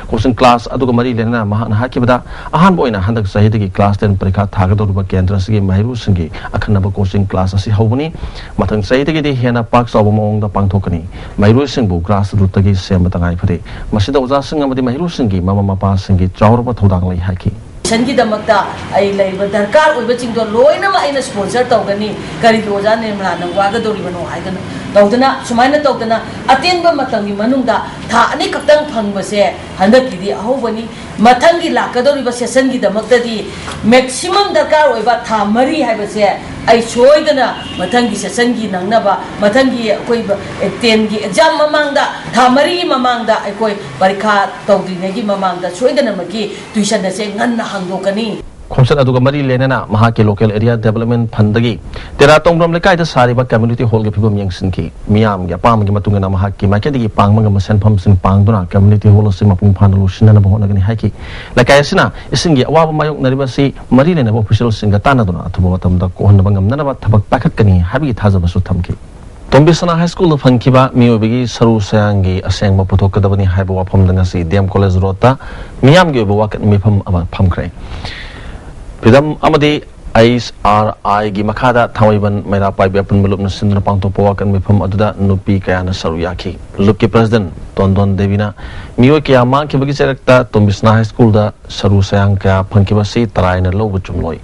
Coaching class ꯑꯗꯨꯒ ꯃꯔꯤ ꯂꯩꯅꯅ ꯃꯍꯥꯛꯅ ꯍꯥꯏꯈꯤꯕꯗ, ꯑꯍꯥꯟꯕ ꯑꯣꯏꯅ ꯍꯟꯗꯛ ꯆꯍꯤꯗꯒꯤ class ten ꯄꯔꯤꯈꯥ ꯊꯥꯒꯗꯧꯔꯤꯕ ꯀꯦꯟꯗ꯭ꯔ ꯑꯁꯤꯒꯤ ꯃꯍꯩꯔꯣꯏꯁꯤꯡꯒꯤ ꯑꯈꯟꯅꯕ coaching class ꯑꯁꯤ ꯍꯧꯕꯅꯤ꯫ ꯃꯊꯪ ꯆꯍꯤꯗꯒꯤꯗꯤ ꯍꯦꯟꯅ ꯄꯥꯛ ꯆꯥꯎꯕ ꯃꯑꯣꯡꯗ ꯄꯥꯡꯊꯣꯛꯀꯅꯤ꯫ ꯃꯍꯩꯔꯣꯏꯁꯤꯡꯕꯨ grassroot ꯇꯒꯤ ꯁꯦꯝꯕ ꯇꯉꯥꯏ ꯐꯗꯦ꯫ ꯃꯁꯤꯗ ꯑꯣꯖꯥꯁꯤꯡ ꯑꯃꯗꯤ ꯃꯍꯩꯔꯣꯏꯁꯤꯡꯒꯤ ꯃꯃꯥ ꯃꯄꯥꯁꯤꯡꯒꯤ ꯆꯥꯎꯔꯕ ꯊꯧꯗꯥꯡ ꯂꯩ ꯍꯥꯏꯈꯤ꯫ Admission ꯒꯤꯗꯃꯛꯇ ꯑꯩ ꯂꯩꯔꯤꯕ ꯗꯔꯀꯥꯔ ꯑꯣꯏꯕꯁꯤꯡꯗꯣ ꯂꯣꯏꯅꯃꯛ ꯑꯩꯅ sponsor ꯇꯧꯒꯅꯤ꯫ ꯀꯔꯤꯒꯤ ꯑꯣꯖꯥ ꯅꯤꯔꯃꯂꯥ ꯅꯪ ꯋꯥꯒꯗꯧꯔꯤꯕꯅꯣ ꯍꯥꯏꯗꯅ ꯇꯧꯗꯅ, ꯁꯨꯃꯥꯏꯅ ꯇꯧꯗꯅ ꯑꯇꯦꯟꯕ ꯃꯇꯝꯒꯤ ꯃꯅꯨꯡꯗ ꯊꯥ ꯑꯅꯤ ꯈꯛꯇꯪ ꯐꯪꯕꯁꯦ ꯍꯟꯗꯛꯀꯤꯗꯤ ꯑꯍꯧꯕꯅꯤ꯫ ꯃꯊꯪꯒꯤ ꯂꯥꯛꯀꯗꯧꯔꯤꯕ session ꯒꯤꯗꯃꯛꯇꯗꯤ maximum ꯗꯔꯀꯥꯔ ꯑꯣꯏꯕ ꯊꯥ ꯃꯔꯤ ꯍꯥꯏꯕꯁꯦ ꯑꯩ ꯁꯣꯏꯗꯅ ꯃꯊꯪꯒꯤ session ꯒꯤ ꯅꯪꯅꯕ, ꯃꯊꯪꯒꯤ ꯑꯩꯈꯣꯏ ten ꯒꯤ exam ꯃꯃꯥꯡꯗ, ꯊꯥ ꯃꯔꯤꯒꯤ ꯃꯃꯥꯡꯗ ꯑꯩꯈꯣꯏ ꯄꯔꯤꯈꯥ ꯇꯧꯗ꯭ꯔꯤꯉꯩꯒꯤ ꯃꯃꯥꯡꯗ ꯁꯣꯏꯗꯅꯃꯛꯀꯤ tuition ꯑꯁꯦ ꯉꯟꯅ ꯍꯥꯡꯗꯣꯛꯀꯅꯤ꯫ ꯈꯣꯡꯆꯠ ꯑꯗꯨꯒ ꯃꯔꯤ ꯂꯩꯅꯅ ꯃꯍꯥꯛꯀꯤ Local Area Development Fund ꯗꯒꯤ ꯇꯦꯔꯥ ꯇꯣꯡꯕ꯭ꯔꯝ ꯂꯩꯀꯥꯏꯗ ꯁꯥꯔꯤꯕ community hall ꯒꯤ ꯐꯤꯕꯝ ꯌꯦꯡꯁꯤꯟꯈꯤ꯫ ꯃꯤꯌꯥꯝꯒꯤ ꯑꯄꯥꯝꯕꯒꯤ ꯃꯇꯨꯡ ꯏꯟꯅ ꯃꯍꯥꯛꯀꯤ ꯃꯥꯏꯀꯩꯗꯒꯤ ꯄꯥꯡꯕ ꯉꯝꯕ ꯁꯦꯟꯐꯝꯁꯤꯡ ꯄꯥꯡꯗꯨꯅ community hall ꯑꯁꯤ ꯃꯄꯨꯡ ꯐꯥꯅ ꯂꯣꯏꯁꯤꯟꯅꯅꯕ ꯍꯣꯠꯅꯒꯅꯤ ꯍꯥꯏꯈꯤ꯫ ꯂꯩꯀꯥꯏ ꯑꯁꯤꯅ ꯏꯁꯤꯡꯒꯤ ꯑꯋꯥꯕ ꯃꯥꯌꯣꯛꯅꯔꯤꯕ ꯑꯁꯤ ꯃꯔꯤ ꯂꯩꯅꯕ official ꯁꯤꯡꯒ ꯇꯥꯟꯅꯗꯨꯅ ꯑꯊꯨꯕ ꯃꯇꯝꯗ ꯀꯣꯛꯍꯟꯅꯕ ꯉꯝꯅꯅꯕ ꯊꯕꯛ ꯄꯥꯏꯈꯠꯀꯅꯤ ꯍꯥꯏꯕꯒꯤ ꯊꯥꯖꯕꯁꯨ ꯊꯝꯈꯤ꯫ ꯇꯣꯝꯕꯤꯁꯅꯥ High School ꯗ ꯐꯪꯈꯤꯕ ꯃꯤꯑꯣꯏꯕꯒꯤ ꯁꯔꯨ ꯁꯌꯥꯡꯒꯤ ꯑꯁꯦꯡꯕ ꯄꯨꯊꯣꯛꯀꯗꯕꯅꯤ ꯍꯥꯏꯕ ꯋꯥꯐꯝꯗ ꯉꯁꯤ D M College Road ꯇ ꯃꯤꯌꯥꯝꯒꯤ ꯑꯣꯏꯕ ꯋꯥꯀꯠ ꯃꯤꯐꯝ ꯑꯃ ꯐꯝꯈ꯭ꯔꯦ꯫ Freedom ꯑꯃꯗꯤ H R I ꯒꯤ ꯃꯈꯥꯗ ꯊꯥꯡꯃꯩꯕꯟ ꯃꯩꯔꯥ ꯄꯥꯏꯕꯤ ꯑꯄꯨꯟꯕ ꯂꯨꯞꯅ ꯁꯤꯟꯗꯨꯅ ꯄꯥꯡꯊꯣꯛꯄ ꯋꯥꯀꯠ ꯃꯤꯐꯝ ꯑꯗꯨꯗ ꯅꯨꯄꯤ ꯀꯌꯥꯅ ꯁꯔꯨꯛ ꯌꯥꯈꯤ꯫ ꯂꯨꯞꯀꯤ President ꯇꯣꯟꯗꯣꯟ ꯗꯦꯕꯤꯅ ꯃꯤꯑꯣꯏ ꯀꯌꯥ ꯃꯥꯡꯈꯤꯕꯒꯤ ꯆꯩꯔꯛꯇ ꯇꯣꯝꯕꯤꯁꯅꯥ High School ꯗ ꯁꯔꯨ ꯁꯌꯥꯡ ꯀꯌꯥ ꯐꯪꯈꯤꯕꯁꯤ ꯇꯔꯥꯏꯅ ꯂꯧꯕ ꯆꯨꯝꯂꯣꯏ꯫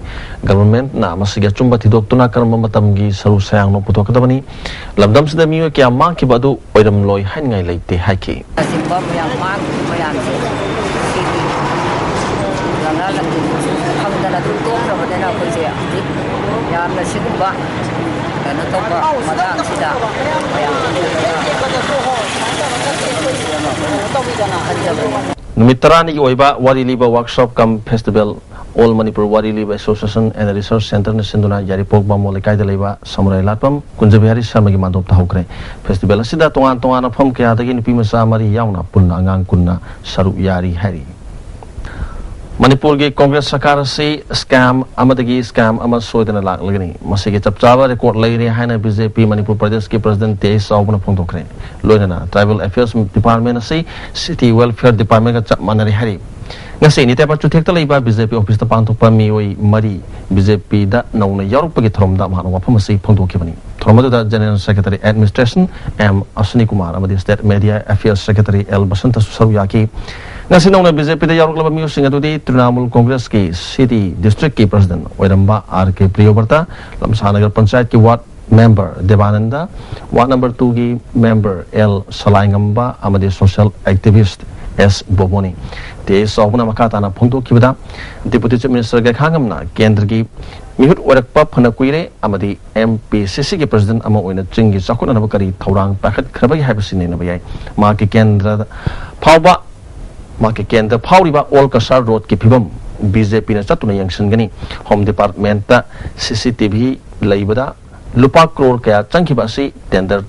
Government ꯅ ꯃꯁꯤꯒꯤ ꯑꯆꯨꯝꯕ ꯊꯤꯗꯣꯛꯇꯨꯅ ꯀꯔꯝꯕ ꯃꯇꯝꯒꯤ ꯁꯔꯨ ꯁꯌꯥꯡꯅꯣ ꯄꯨꯊꯣꯛꯀꯗꯕꯅꯤ꯫ ꯂꯝꯗꯝꯁꯤꯗ ꯃꯤꯑꯣꯏ ꯀꯌꯥ ꯃꯥꯡꯈꯤꯕ ꯑꯗꯨ ꯑꯣꯏꯔꯝꯂꯣꯏ ꯍꯥꯏꯅꯤꯡꯉꯥꯏ ꯂꯩꯇꯦ ꯍꯥꯏꯈꯤ꯫ ꯑꯁꯤꯒꯨꯝꯕ ꯃꯌꯥꯝ ꯃꯥꯡꯈꯤꯕ ꯃꯌꯥꯝꯁꯦ ꯁꯤꯒꯤ ꯂꯝ ꯑꯗꯨꯝ ꯇꯣꯛꯈ꯭ꯔꯕꯅꯤꯅ ꯑꯩꯈꯣꯏꯁꯦ ꯍꯧꯖꯤꯛ ꯌꯥꯝꯅ ꯁꯤꯒꯨꯝꯕ ꯀꯩꯅꯣ ꯇꯧꯕ ꯃꯇꯥꯡꯁꯤꯗ ꯃꯌꯥꯝ ꯈꯟꯖꯕꯅꯤ꯫ ꯅꯨꯃꯤꯠ ꯇꯔꯥꯅꯤꯒꯤ ꯑꯣꯏꯕ ꯋꯥꯔꯤ ꯂꯤꯕ ꯋꯥꯔꯛꯁꯣꯞ ꯀꯝ ꯐꯦꯁꯇꯤꯚꯦꯜ ꯑꯣꯜ ꯃꯅꯤꯄꯨꯔ ꯋꯥꯔꯤ ꯂꯤꯕ ꯑꯦꯁꯣꯁꯤꯌꯦꯁꯟ ꯑꯦꯟ ꯔꯤꯁꯔꯁ ꯁꯦꯟꯇꯔꯅ ꯁꯤꯟꯗꯨꯅ ꯌꯥꯏꯔꯤꯄꯣꯛ ꯕꯥꯃꯣꯟ ꯂꯩꯀꯥꯏꯗ ꯂꯩꯕ ꯁꯃꯨꯔꯥꯏ ꯂꯥꯠꯄꯝ ꯀꯨꯟꯖꯕꯤꯍꯥꯔꯤ ꯁꯔꯃꯒꯤ ꯃꯥꯟꯗꯣꯞꯇ ꯍꯧꯈ꯭ꯔꯦ꯫ ꯐꯦꯁꯇꯤꯚꯦꯜ ꯑꯁꯤꯗ ꯇꯣꯉꯥꯟ ꯇꯣꯉꯥꯟꯕ ꯃꯐꯝ ꯀꯌꯥꯗꯒꯤ ꯅꯨꯄꯤ ꯃꯆꯥ ꯃꯔꯤ ꯌꯥꯎꯅ ꯄꯨꯟꯅ ꯑꯉꯥꯡ ꯀꯨꯟꯅ ꯁꯔꯨꯛ ꯌꯥꯔꯤ ꯍꯥꯏꯔꯤ꯫ ꯃꯅꯤꯄꯨꯔꯒꯤ ꯀꯣꯡꯒ꯭ꯔꯦꯁ ꯁꯔꯀꯥꯔ ꯑꯁꯤ ꯁ꯭ꯀꯦꯝ ꯑꯃꯗꯒꯤ ꯁ꯭ꯀꯦꯝ ꯑꯃ ꯁꯣꯏꯗꯅ ꯂꯥꯛꯂꯒꯅꯤ꯫ ꯃꯁꯤꯒꯤ ꯆꯞ ꯆꯥꯕ ꯔꯦꯀꯣꯔꯗ ꯂꯩꯔꯦ ꯍꯥꯏꯅ ꯕꯤ ꯖꯦ ꯄꯤ ꯃꯅꯤꯄꯨꯔ ꯄ꯭ꯔꯗꯦꯁꯀꯤ ꯄ꯭ꯔꯁꯤꯗꯦꯟꯠ ꯇꯦ ꯑꯩꯆ ꯆꯥꯎꯕꯅ ꯐꯣꯡꯗꯣꯛꯈ꯭ꯔꯦ꯫ ꯂꯣꯏꯅꯅ ꯇ꯭ꯔꯥꯏꯕꯦꯜ ꯑꯦꯐꯤꯌꯔꯁ ꯗꯤꯄꯥꯔꯠꯃꯦꯟꯠ ꯑꯁꯤ ꯁꯤꯇꯤ ꯋꯦꯜꯐꯤꯌꯔ ꯗꯤꯄꯥꯔꯠꯃꯦꯟꯠꯀ ꯆꯞ ꯃꯥꯟꯅꯔꯦ ꯍꯥꯏꯔꯤ꯫ ꯉꯁꯤ ꯅꯤꯇꯦꯄꯥ ꯆꯨꯊꯦꯛꯇ ꯂꯩꯕ ꯕꯤ ꯖꯦ ꯄꯤ ꯑꯣꯐꯤꯁꯇ ꯄꯥꯡꯊꯣꯛꯄ ꯃꯤꯑꯣꯏ ꯃꯔꯤ ꯕꯤ ꯖꯦ ꯄꯤꯗ ꯅꯧꯅ ꯌꯥꯎꯔꯛꯄꯒꯤ ꯊꯧꯔꯝꯗ ꯃꯍꯥꯛꯅ ꯋꯥꯐꯝ ꯑꯁꯤ ꯐꯣꯡꯗꯣꯛꯈꯤꯕꯅꯤ꯫ ꯊꯧꯔꯝ ꯑꯗꯨꯗ general secretary administration M Ashwini Kumar ꯑꯃꯗꯤ state media affairs secretary L ꯕꯁꯟꯇꯁꯨ ꯁꯔꯨꯛ ꯌꯥꯈꯤ꯫ ꯉꯁꯤ ꯅꯧꯅ ꯕꯤ ꯖꯦ ꯄꯤꯗ ꯌꯥꯎꯔꯛꯂꯕ ꯃꯤꯑꯣꯏꯁꯤꯡ ꯑꯗꯨꯗꯤ ꯇ꯭ꯔꯤꯅꯥꯃꯨꯜ ꯀꯣꯡꯒ꯭ꯔꯦꯁꯀꯤ ꯁꯤꯇꯤ ꯗꯤꯁꯇ꯭ꯔꯤꯛꯀꯤ ꯄ꯭ꯔꯁꯤꯗꯦꯟꯠ ꯑꯣꯏꯔꯝꯕ ꯑꯥꯔ ꯀꯦ ꯄ꯭ꯔꯤꯌꯣꯕ꯭ꯔꯇ, ꯂꯝꯁꯥꯅꯒꯔ ꯄꯟꯆꯥꯌꯠꯀꯤ ꯋꯥꯔꯗ ꯃꯦꯝꯕꯔ ꯗꯦꯕꯥꯅꯟꯗ, ꯋꯥꯔꯗ ꯅꯝꯕꯔ ꯇꯨꯒꯤ ꯃꯦꯝꯕꯔ ꯑꯦꯜ ꯁꯂꯥꯏꯉꯝꯕ ꯑꯃꯗꯤ ꯁꯣꯁꯤꯌꯦꯜ ꯑꯦꯛꯇꯤꯚꯤꯁ꯭ꯠ ꯑꯦꯁ ꯕꯣꯕꯣꯅꯤ꯫ ꯇꯦ ꯑꯩꯆ ꯆꯥꯎꯕꯅ ꯃꯈꯥ ꯇꯥꯅ ꯐꯣꯡꯗꯣꯛꯈꯤꯕꯗ, ꯗꯤꯄꯨꯇꯤ ꯆꯤꯐ ꯃꯤꯅꯤꯁꯇꯔ ꯒꯦꯈꯥꯉꯝꯅ ꯀꯦꯟꯗ꯭ꯔꯒꯤ ꯃꯤꯍꯨꯠ ꯑꯣꯏꯔꯛꯄ ꯐꯅ ꯀꯨꯏꯔꯦ ꯑꯃꯗꯤ ꯑꯦꯝ ꯄꯤ ꯁꯤ ꯁꯤꯒꯤ ꯄ꯭ꯔꯁꯤꯗꯦꯟꯠ ꯑꯃ ꯑꯣꯏꯅ ꯆꯤꯡꯒꯤ ꯆꯥꯎꯈꯠꯅꯅꯕ ꯀꯔꯤ ꯊꯧꯔꯥꯡ ꯄꯥꯏꯈꯠꯈ꯭ꯔꯕꯒꯦ ꯍꯥꯏꯕꯁꯤ ꯅꯩꯅꯕ ꯌꯥꯏ꯫ ꯃꯍꯥꯛꯀꯤ ꯀꯦꯟꯗ꯭ꯔ ꯐꯥꯎꯕ, ꯃꯍꯥꯛꯀꯤ ꯀꯦꯟꯗ꯭ꯔ ꯐꯥꯎꯔꯤꯕ ꯑꯣꯜ ꯀꯁꯥꯔ ꯔꯣꯗꯀꯤ ꯐꯤꯕꯝ ꯕꯤ ꯖꯦ ꯄꯤꯅ ꯆꯠꯇꯨꯅ ꯌꯦꯡꯁꯤꯟꯒꯅꯤ꯫ ꯍꯣꯝ ꯗꯤꯄꯥꯔꯠꯃꯦꯟꯠꯇ ꯁꯤ ꯁꯤ ꯇꯤ ꯚꯤ ꯂꯩꯕꯗ ꯂꯨꯄꯥ ꯀ꯭ꯔꯣꯔ ꯀꯌꯥ ꯆꯪꯈꯤꯕ ꯑꯁꯤ ꯇꯦꯟꯗꯔ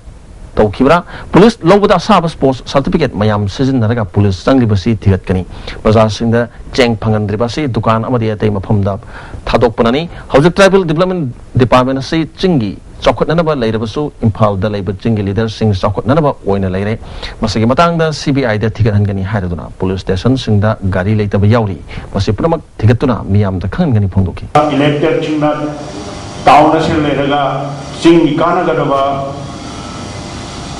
ꯇꯧꯈꯤꯕ꯭ꯔꯥ? ꯄꯨꯂꯤꯁ ꯂꯧꯕꯗ ꯑꯁꯥꯕ ꯄꯣꯁ ꯁꯥꯔꯇꯤꯐꯤꯀꯦꯠ ꯃꯌꯥꯝ ꯁꯤꯖꯤꯟꯅꯔꯒ ꯄꯨꯂꯤꯁ ꯆꯪꯂꯤꯕꯁꯤ ꯊꯤꯒꯠꯀꯅꯤ꯫ ꯄ꯭ꯔꯖꯥꯁꯤꯡꯗ ꯆꯦꯡ ꯐꯪꯍꯟꯗ꯭ꯔꯤꯕ ꯑꯁꯤ ꯗꯨꯀꯥꯟ ꯑꯃꯗꯤ ꯑꯇꯩ ꯃꯐꯝꯗ ꯊꯥꯗꯣꯛꯄꯅꯅꯤ꯫ ꯍꯧꯖꯤꯛ ꯇ꯭ꯔꯥꯏꯕꯦꯜ ꯗꯤꯕ꯭ꯂꯞꯃꯦꯟꯠ ꯗꯤꯄꯥꯔꯠꯃꯦꯟꯠ ꯑꯁꯤ ꯆꯤꯡꯒꯤ ꯆꯥꯎꯈꯠꯅꯅꯕ ꯂꯩꯔꯕꯁꯨ ꯏꯝꯐꯥꯜꯗ ꯂꯩꯕ ꯆꯤꯡꯒꯤ ꯂꯤꯗꯔꯁꯤꯡ ꯆꯥꯎꯈꯠꯅꯅꯕ ꯑꯣꯏꯅ ꯂꯩꯔꯦ꯫ ꯃꯁꯤꯒꯤ ꯃꯇꯥꯡꯗ ꯁꯤ ꯕꯤ ꯑꯥꯏꯗ ꯊꯤꯒꯠꯍꯟꯒꯅꯤ ꯍꯥꯏꯔꯗꯨꯅ ꯄꯨꯂꯤꯁ ꯁ꯭ꯇꯦꯁꯟꯁꯤꯡꯗ ꯒꯥꯔꯤ ꯂꯩꯇꯕ ꯌꯥꯎꯔꯤ꯫ ꯃꯁꯤ ꯄꯨꯝꯅꯃꯛ ꯊꯤꯒꯠꯇꯨꯅ ꯃꯤꯌꯥꯝꯗ ꯈꯪꯍꯟꯒꯅꯤ ꯐꯣꯡꯗꯣꯛꯈꯤ꯫ ꯏꯂꯦꯛꯇꯦꯗꯁꯤꯡꯅ ꯇꯥꯎꯟ ꯑꯁꯤꯗ ꯂꯩꯔꯒ ꯆꯤꯡꯒꯤ ꯀꯥꯟꯅꯒꯗꯕ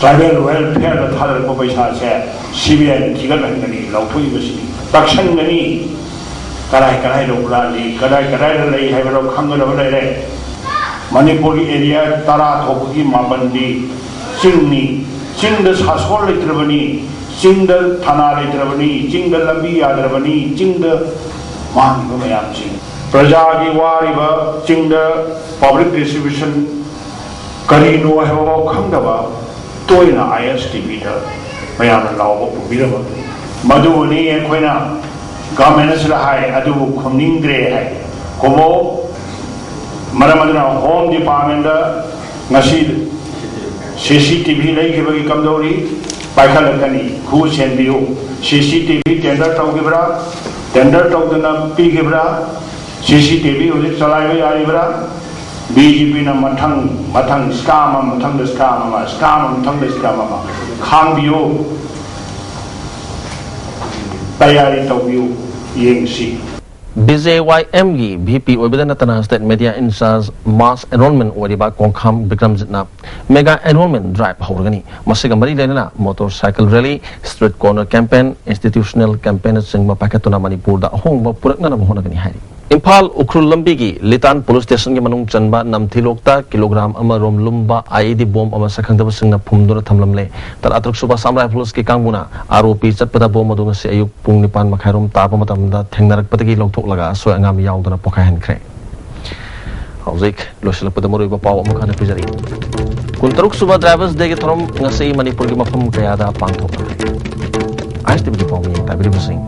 ꯇ꯭ꯔꯥꯏꯕꯦꯜ ꯋꯦꯜꯐꯤꯌꯔꯗ ꯊꯥꯗꯔꯛꯄ ꯄꯩꯁꯥꯁꯦ ꯁꯤ ꯕꯤ ꯑꯥꯏꯅ ꯊꯤꯒꯠꯍꯟꯒꯅꯤ, ꯂꯧꯊꯣꯛꯏꯕꯁꯤꯅꯤ, ꯇꯛꯁꯟꯒꯅꯤ꯫ ꯀꯗꯥꯏ ꯀꯗꯥꯏꯗ ꯍꯨꯔꯥꯜꯂꯤ, ꯀꯗꯥꯏ ꯀꯗꯥꯏꯗ ꯂꯩ ꯍꯥꯏꯕꯗꯣ ꯈꯪꯒꯗꯕ ꯂꯩꯔꯦ꯫ ꯃꯅꯤꯄꯨꯔꯒꯤ ꯑꯦꯔꯤꯌꯥ ꯇꯔꯥ ꯊꯣꯛꯄꯒꯤ ꯃꯥꯄꯟꯗꯤ ꯆꯤꯡꯅꯤ꯫ ꯆꯤꯡꯗ ꯁꯥꯁꯣꯟ ꯂꯩꯇ꯭ꯔꯕꯅꯤ, ꯆꯤꯡꯗ ꯊꯥꯅꯥ ꯂꯩꯇ꯭ꯔꯕꯅꯤ, ꯆꯤꯡꯗ ꯂꯝꯕꯤ ꯌꯥꯗ꯭ꯔꯕꯅꯤ, ꯆꯤꯡꯗ ꯃꯥꯡꯉꯤꯕ ꯃꯌꯥꯝꯁꯤꯡ ꯄ꯭ꯔꯖꯥꯒꯤ ꯋꯥꯔꯤꯕ ꯆꯤꯡꯗ ꯄꯕ꯭ꯂꯤꯛ ꯗꯤꯁꯇ꯭ꯔꯤꯕ꯭ꯌꯨꯁꯟ ꯀꯔꯤꯅꯣ ꯍꯥꯏꯕꯐꯥꯎ ꯈꯪꯗꯕ ꯇꯣꯏꯅ ꯑꯥꯏ ꯑꯦꯁ ꯇꯤ ꯚꯤꯗ ꯃꯌꯥꯝꯅ ꯂꯥꯎꯕ ꯄꯨꯕꯤꯔꯕ꯫ ꯃꯗꯨꯕꯨꯅꯤ ꯑꯩꯈꯣꯏꯅ ꯒꯚꯔꯟꯃꯦꯟ ꯑꯁꯤꯗ ꯍꯥꯏ, ꯑꯗꯨꯕꯨ ꯈꯨꯝꯅꯤꯡꯗ꯭ꯔꯦ ꯍꯥꯏ꯫ ꯈꯨꯝꯃꯣ꯫ ꯃꯔꯝ ꯑꯗꯨꯅ ꯍꯣꯝ ꯗꯤꯄꯥꯔꯠꯃꯦꯟꯗ ꯉꯁꯤ ꯁꯤ ꯁꯤ ꯇꯤ ꯚꯤ ꯂꯩꯈꯤꯕꯒꯤ ꯀꯝꯗꯧꯔꯤ? ꯄꯥꯏꯈꯠꯂꯛꯀꯅꯤ꯫ ꯈꯨ ꯁꯦꯟꯕꯤꯌꯨ꯫ C C T V tender ꯇꯧꯈꯤꯕ꯭ꯔꯥ? ꯇꯦꯟꯗꯔ ꯇꯧꯗꯅ ꯄꯤꯈꯤꯕ꯭ꯔꯥ? ꯁꯤ ꯁꯤ ꯇꯤ ꯚꯤ ꯍꯧꯖꯤꯛ ꯆꯂꯥꯏꯕ ꯌꯥꯔꯤꯕ꯭ꯔꯥ? ꯕꯤ ꯖꯦ ꯄꯤꯅ ꯃꯊꯪ ꯃꯊꯪ ꯁ꯭ꯀꯥꯝ ꯑꯃ, ꯃꯊꯪꯗ ꯁ꯭ꯀꯥꯝ ꯑꯃ, ꯁ꯭ꯀꯥꯝ ꯑꯃ, ꯃꯊꯪꯗ ꯁ꯭ꯀꯥꯝ ꯑꯃ ꯈꯥꯡꯕꯤꯌꯨ꯫ ꯇꯌꯥꯔꯤ ꯇꯧꯕꯤꯌꯨ꯫ ꯌꯦꯡꯁꯤ꯫ ꯕꯤ ꯖꯦ ꯋꯥꯏ ꯑꯦꯝꯒꯤ ꯚꯤ ꯄꯤ ꯑꯣꯏꯕꯗ ꯅꯠꯇꯅ state media incharge mass enrolment ꯑꯣꯏꯔꯤꯕ ꯀꯣꯡꯈꯥꯝ ꯕꯤꯀ꯭ꯔꯝꯖꯤꯠꯅ ꯃꯦꯒꯥ ꯑꯦꯟꯔꯣꯜꯃꯦꯟ ꯗ꯭ꯔꯥꯏꯚ ꯍꯧꯔꯒꯅꯤ꯫ ꯃꯁꯤꯒ ꯃꯔꯤ ꯂꯩꯅꯅ motor cycle rally, street corner campaign, institutional ꯀꯦꯝꯄꯦꯟꯅꯆꯤꯡꯕ ꯄꯥꯏꯈꯠꯇꯨꯅ ꯃꯅꯤꯄꯨꯔꯗ ꯑꯍꯣꯡꯕ ꯄꯨꯔꯛꯅꯅꯕ ꯍꯣꯠꯅꯒꯅꯤ ꯍꯥꯏꯔꯤ꯫ ꯏꯝꯐꯥꯜ ꯎꯈ꯭ꯔꯨꯜ ꯂꯝꯕꯤꯒꯤ ꯂꯤꯇꯥꯟ ꯄꯨꯂꯤꯁ ꯁ꯭ꯇꯦꯁꯟꯒꯤ ꯃꯅꯨꯡ ꯆꯟꯕ ꯅꯝꯊꯤꯂꯣꯛꯇ ꯀꯤꯂꯣꯒ꯭ꯔꯥꯝ ꯑꯃ ꯔꯣꯝ ꯂꯨꯝꯕ ꯑꯥꯏ ꯏ ꯗꯤ ꯕꯣꯝ ꯑꯃ ꯁꯛꯈꯪꯗꯕꯁꯤꯡꯅ ꯐꯨꯝꯗꯨꯅ ꯊꯝꯂꯝꯂꯦ꯫ ꯇꯔꯥ ꯇꯔꯨꯛ ꯁꯨꯕ ꯁꯥꯝꯔꯥꯏ ꯐꯣꯔꯁꯀꯤ ꯀꯥꯡꯕꯨꯅ ꯑꯥꯔ ꯑꯣ ꯄꯤ ꯆꯠꯄꯗ ꯕꯣꯝ ꯑꯗꯨ ꯉꯁꯤ ꯑꯌꯨꯛ ꯄꯨꯡ ꯅꯤꯄꯥꯟ ꯃꯈꯥꯏꯔꯣꯝ ꯇꯥꯕ ꯃꯇꯝꯗ ꯊꯦꯡꯅꯔꯛꯄꯗꯒꯤ ꯂꯧꯊꯣꯛꯂꯒ ꯑꯁꯣꯏ ꯑꯉꯥꯝ ꯌꯥꯎꯗꯅ ꯄꯣꯈꯥꯏꯍꯟꯈ꯭ꯔꯦ꯫ ꯍꯧꯖꯤꯛ ꯂꯣꯏꯁꯤꯜꯂꯛꯄꯗ ꯃꯔꯨꯑꯣꯏꯕ ꯄꯥꯎ ꯑꯃꯨꯛ ꯍꯟꯅ ꯄꯤꯖꯔꯤ꯫ ꯀꯨꯟꯇꯔꯨꯛ ꯁꯨꯕ ꯗ꯭ꯔꯥꯏꯚꯔꯁ ꯗꯦꯒꯤ ꯊꯧꯔꯝ ꯉꯁꯤ ꯃꯅꯤꯄꯨꯔꯒꯤ ꯃꯐꯝ ꯀꯌꯥꯗ ꯄꯥꯡꯊꯣꯛꯈ꯭ꯔꯦ꯫ ꯑꯥꯏ ꯑꯦꯁ ꯇꯤ ꯚꯤꯒꯤ ꯄꯥꯎ ꯃꯤꯌꯦꯡ ꯇꯥꯕꯤꯔꯤꯕꯁꯤꯡ